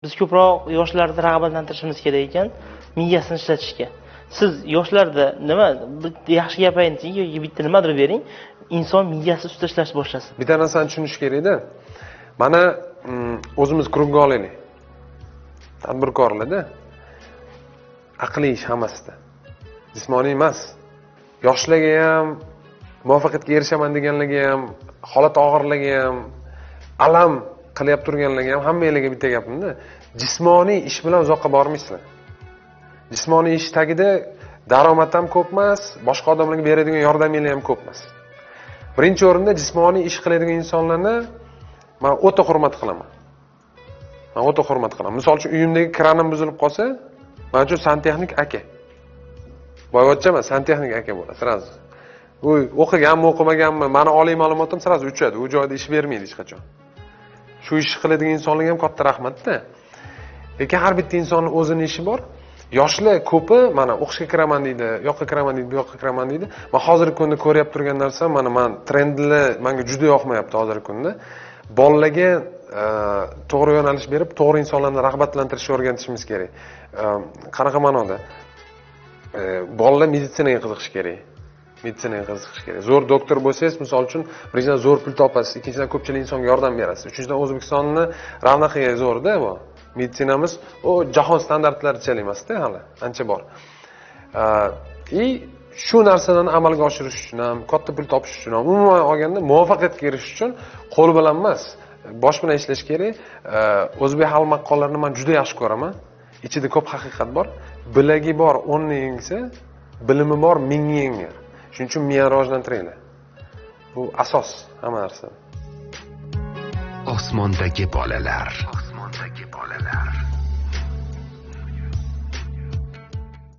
Biz ko'proq yoshlarni rag'batlantirishimiz kerak ekan miyasini ishlatishga. Siz yoshlarda nima bitta yaxshi gap ayting yoki bitta nimadir bering, inson miyasi ustida ishlashni boshlasin. Bitta narsani tushunish kerakda. Mana o'zimiz круг ga olaylik. Tadbirkorlarda aqliy ish hammasida. Jismoniy emas. Yoshlarga ham, muvaffaqiyatga erishaman deganlarga ham, holat og'irlarga ham, alam qilyap turganlarga ham, hammanglarga bitta gapimda. Jismoniy ish bilan uzoqqa bormaysizlar. Jismoniy ish tagida daromad ham ko'p emas, boshqa odamlarga beradigan yordaminglar ham ko'p emas. Birinchi o'rinda jismoniy ish qiladigan insonlarni men o'ta hurmat qilaman. Men o'ta hurmat qilaman. Misol uchun uyimdagi kranim buzilib qolsa, men uchun santexnik aka. Boyvachcha emas, santexnik aka bo'ladi sразу. U o'qiganmi, o'qimaganmi, meni oliy ma'lumotim sразу uchadi. U joyda ish bermaydi hech qachon. Shu ishni qiladigan insonlarga ham katta rahmatda. Lekin har bitta insonning o'zini ishi bor. Yoshlar ko'pi mana o'qishga kiraman deydi, u yoqqa kiraman deydi, bu yoqqa kiraman deydi. Men hozirgi kunda ko'ryapti turgan narsam, mana men trendlar menga juda yoqmayapti hozirgi kunda. Bolalarga to'g'ri yo'nalish berib, to'g'ri insonlarni rag'batlantirishni o'rgatishimiz kerak. Qanaqa ma'noda? Bolalar meditsinaga qiziqishi kerak. Meditsinaga qiziqish kerak. Zo'r doktor bo'lsangiz, misol uchun, birinchidan zo'r pul topasiz, ikkinchidan ko'pchilik insonga yordam berasiz, uchinchidan O'zbekistonni ravnaqiga zo'rda bu. Meditsinamiz u jahon standartlarichalik emasda hali, ancha bor. И shu narsalarni amalga oshirish uchun ham, katta pul topish uchun ham, umuman olganda muvaffaqiyatga erishish uchun qo'l bilan emas, bosh bilan ishlash kerak. O'zbek xalq maqollarini men juda yaxshi ko'raman. Ichida ko'p haqiqat bor. Bilagi bor 10 ni yengsa, bilimi bor 1000 ni yengar. Shuning uchun miyani rivojlantiringlar. Bu asos hamma narsa. Osmondagi bolalar.